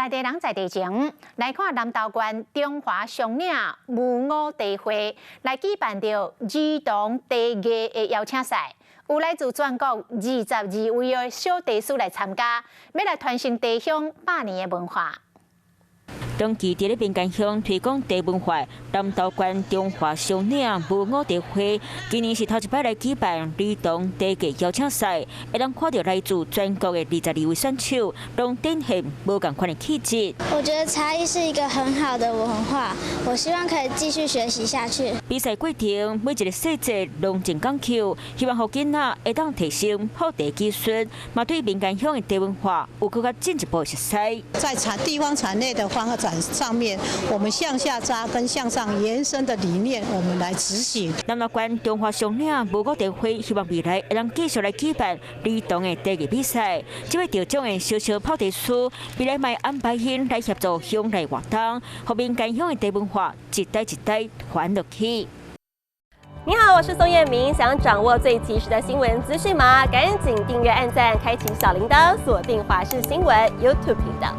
在地人在地情，來看南投縣中華松嶺無五茶會來舉辦著兒童茶藝的邀請賽，有來自全國22位的小茶師來參加，欲來傳承茶鄉百年的文化。長期佇咧民間鄉推廣茶文化，南投縣中華松嶺無五茶會，今年是頭一擺來舉辦兒童茶藝邀請賽，會當看著來自全國的22位選手，攏展現無仝款的氣質。我覺得茶藝是一個很好的文化，我希望可以繼續學習下去。比賽過程每一个細節攏真講究，希望予囡仔會當提升泡茶技術，嘛對民間鄉的茶文化有閣較進一步的熟悉。在產地方產業的發展上面，我們向下扎根、向上延伸的理念，我們來執行。南投縣中華松嶺無五茶會希望未來會當繼續來舉辦兒童的茶藝比賽。這位得獎的小小泡茶師，未來嘛安排𪜶來協助鄉內活動，予民間鄉的茶文化一代一代傳落去。你好，我是宋燕明。想掌握最及時的新聞資訊嗎？趕緊訂閱、按讚、開啟小鈴鐺，鎖定華視新聞 YouTube 頻道。